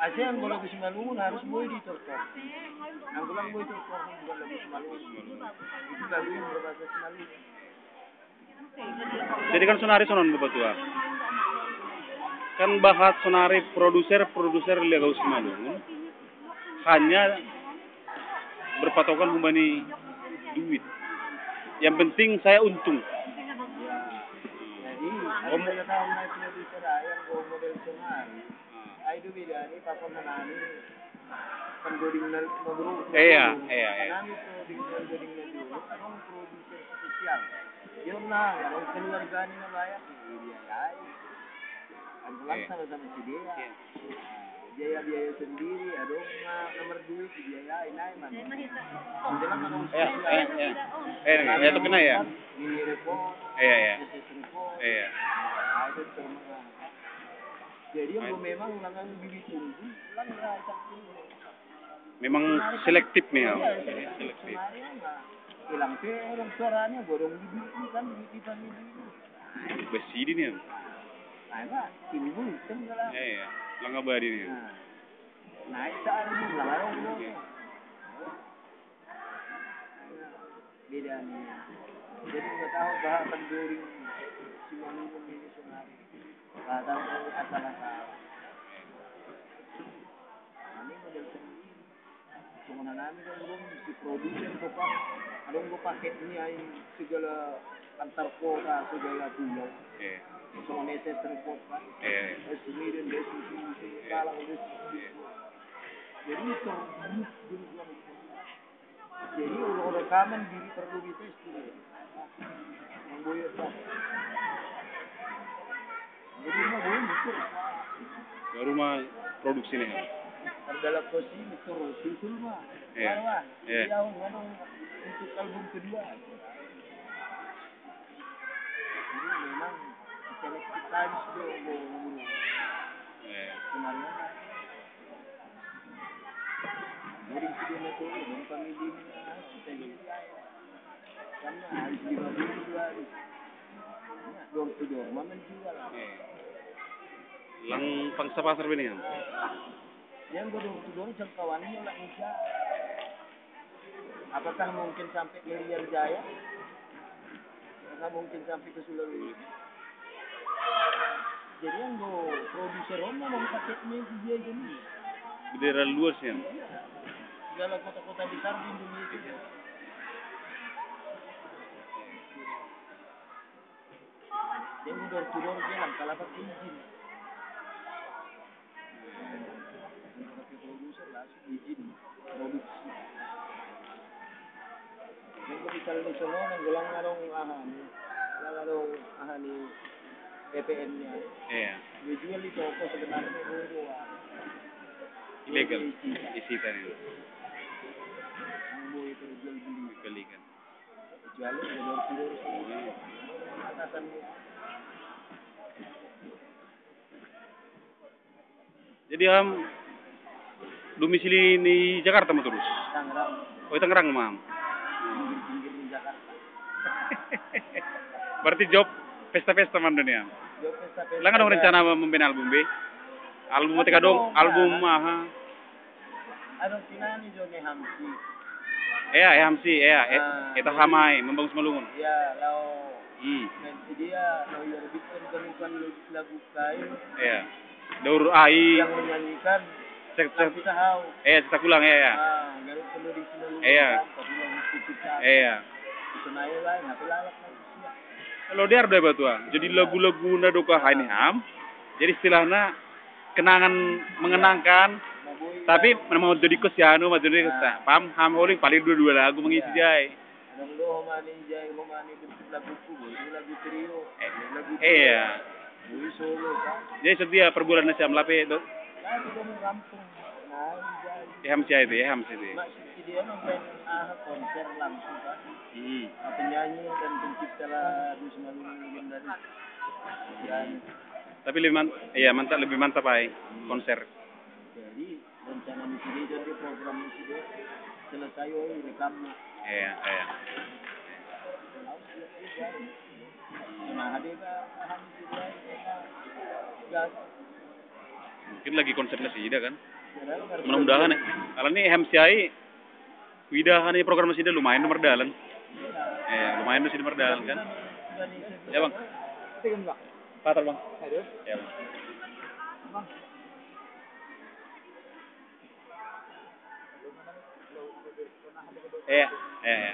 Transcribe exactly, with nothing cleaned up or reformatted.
Aja yang kalau ke Simalungun harus boy di Tortor. Yang pulang boy Tortor bukan lagu Simalungun. Itu lagu yang berbahasa Simalungun. Jadi kan sonari sonon babatua. Kan bahat sonari produser-produser lagu Simalungun hanya berpatokan humbani duit. Yang penting saya untung. Jadi, aku boleh tahu nggak produser yang bawa model sonari? Ayo beda nih, papa menani. Kan goding nel mabruk. Iya, iya, iya. Nami tuh di goding nel dulu, abang produser spesial. Yo nah, abang keluarga ini nggak bayar, dia ya. Kan pulang Iya. Sama-sama si dia. Iya. Biaya-biaya sendiri, aduh, ma- nomor duit si dia ya, ini aja man. Eh, eh, eh. Eh, eh, itu kena ya? Ini report, Iya, iya. S S report, Iya. Nah, itu terima. Jadi yang memang lengan diri tunggu, lengan rasa tunggu. Memang selektif nih ya. Iya, Selektif. Kemarin mah hilang terus suaranya, borong di duit kan, duit di family. Besi ini nih. Nah, Pak, timbul tenggelam. Iya, iya. Langabadi nih. Nah, naik saat ini lah, orang Iya. Beda nih. Jadi nggak tahu bahwa penduri cuma minum ini semua. Bahkan asal-asal. Ini model sendiri. Cuma nami kan belum si produser tuh, Pak. Ada yang paket ini aja segala antar kota, segala pulau. Iya. Semua S S report, Pak. Iya. Terus sini dan dia sini, sini, sini, kalah, dia sini. Jadi terus gitu. Jadi orang rekaman diri perlu dites dulu. Yang boyot, Pak. Jadi mah boyot betul. Baru mah produksi nih. Terdalam posisi terus susul mah. Iya. Wah, Iya. Dia ngomong untuk album kedua. Ini memang selektif tadi sudah ngomong Iya. kemarin. Jadi sudah metu dan family kita ini karena harus dibagi dua hari. Door to door, mana jual? Iya. Lang pangsa pasar ini ya. Yang door to door jangkauannya lah Indonesia. Apakah mungkin sampai ke Irian Jaya? Apakah mungkin sampai ke Sulawesi? Jadi yang gue produser Roma mau pakai ini dia gini. Bendera luas ya. Segala kota-kota besar di Indonesia. Yang door to door bilang kalau pakai izin. Pakai produser langsung izin produksi. Yang ketika di sana nang gelang ngarong aha nih, nang ngarong aha nih P P N-nya. Iya. Dia jual di toko sebenarnya dulu. Ilegal. Isi tadi. Yang boy terjual beli. Beli kan. Kecuali ada door to door. Atasan dia. Jadi ham domisili di Jakarta mah terus. Tangerang. Oh, Tangerang mah. Pinggir-pinggir di Jakarta. Berarti job pesta-pesta man dunia. Job pesta-pesta. Lang ada rencana membina album B? Album Tika dong, album aha. Ada kinani Joni Hamsi. Iya, iya Hamsi, iya. Eh, eta hamai membangun Simalungun. Ya, lau Hmm. Nanti dia lawyer bikin bukan lagu kain Iya. Daur ai. Yang menyanyikan Cek cek. Kita tahu. Eh, cek ulang ya, ya. Ah, garis penuh di sini. Iya. Tapi yang mesti kita. Iya. Itu naik lah, tapi lalak lagi sih. Kalau dia ada batu ah. Jadi lagu-lagu nado ka ini ham. Jadi istilahnya kenangan mengenangkan. Mabui. Tapi mau jadi kes ya anu mau jadi kes. Nah, paham ham holing paling dua-dua lagu mengisi jai. Dong do homani jai homani bentuk laguku, itu lagu trio. Eh, Lagu Iya. Bui solo kan. Jadi setiap per bulan siam lape do. Kan itu mau rampung. Nah, jai. Eham sia itu, eham sia itu. Mak si dia nonton ah konser langsung kan. Hmm. Penyanyi dan pencipta lagu Simalungun legendaris. Dan Tapi lebih man iya mantap lebih mantap ai konser. Jadi rencana misi dia jadi program misi dia selesai oh rekam. Iya, iya. Nah, hadir kan misi dia. Gas. Mungkin lagi konsepnya sih kan. Mudah-mudahan ya. Kalau ini M C I, udah kan ini program sih lumayan nomor dalan. Eh, lumayan tuh sih nomor dalan kan. Ya, Bang. Pater, Bang. Ya, Bang. Iya, iya, iya.